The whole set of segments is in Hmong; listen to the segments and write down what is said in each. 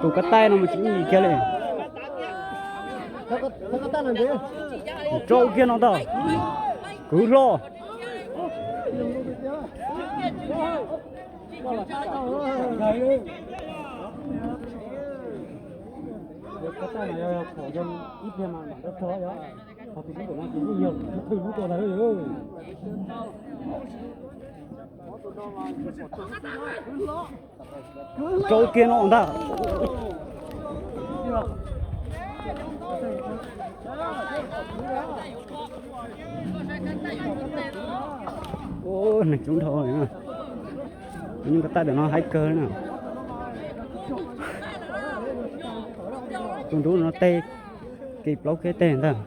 Tus kab taij no mas tsis ib yim kiag li. Rau kiag no ntag. Kwv hlo. Rau kiag no ntag. Neeg coob dhau li na. Tus nyuj kab taij ntawm no haib kawg li na. Tus nrub no teg, kev plaub kev teg ntag.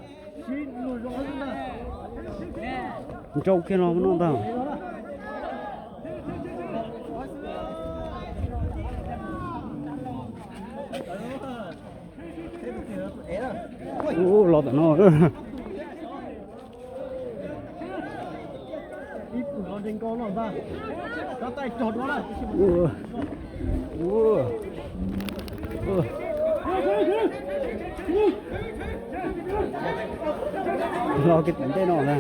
Nrau kiag no no ntag. Ub, los tom no. Los kiag tom ntej no na.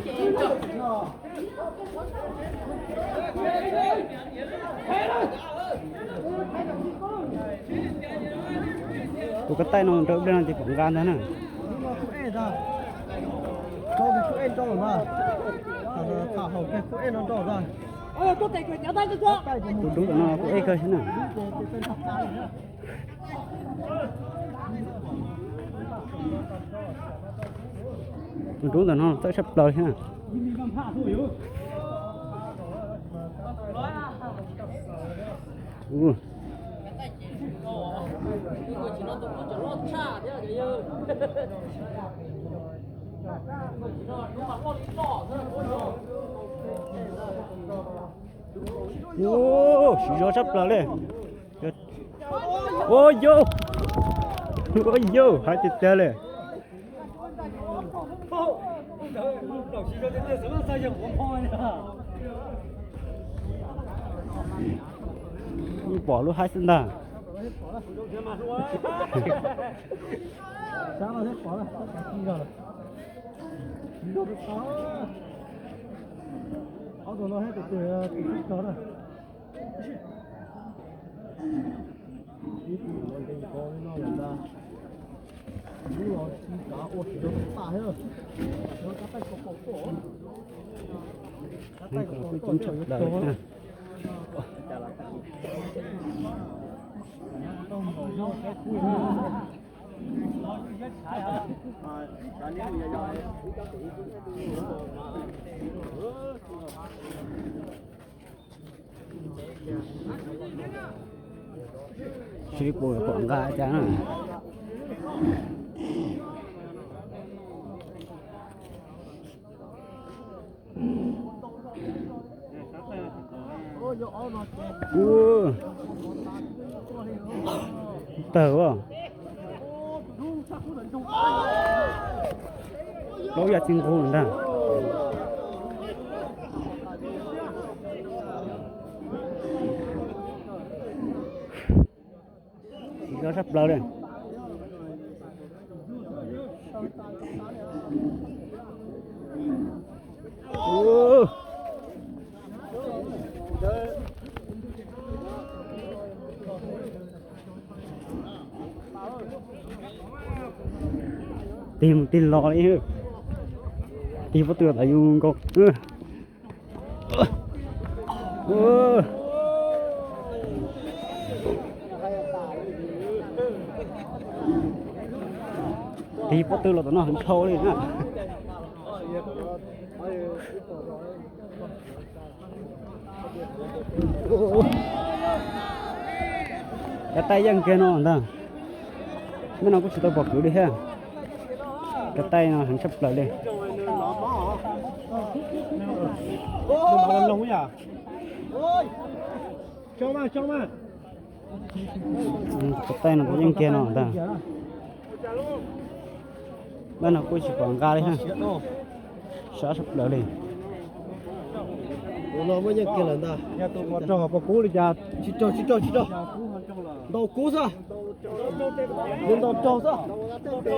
Tus kab taij no rau ib pliag no ces pom nqa ntag na. Tus dub tom no kuj eb kawg xwb na. Tus dub ntawm no txawj tshaj plaws thiab na. Ua, siv zog tshaj plaws li. Ua yau, ua yau, hais tiag tiag li. Pom lub haib xwb ntag. Sib pus kom nqa cas na. Tawg a. Plaub yam txij nqug ntag. Siv zog tshaj plaws li. Tig mus tig los li. Tig pob tw tas yus nkaus. Tig pob tw los tom no heev dhau li na. Kab taij yeej kiag no ntag. Hnub no kuj tsis tau pom kwv li thiab. Kab taij no heev tshaj plaws li. Kab taij no kuj yeej kiag no ntag. Hnub no kuj tsis pom nqa li thiab. Sab tshaj plaws li. Tus no muaj nyiaj kiag lawm ntag. Yog tus uas raug pom kub li cas? Tsis raug, tsis raug, tsis raug. Ntaus kub xwb. Nws ntaus raug xwb.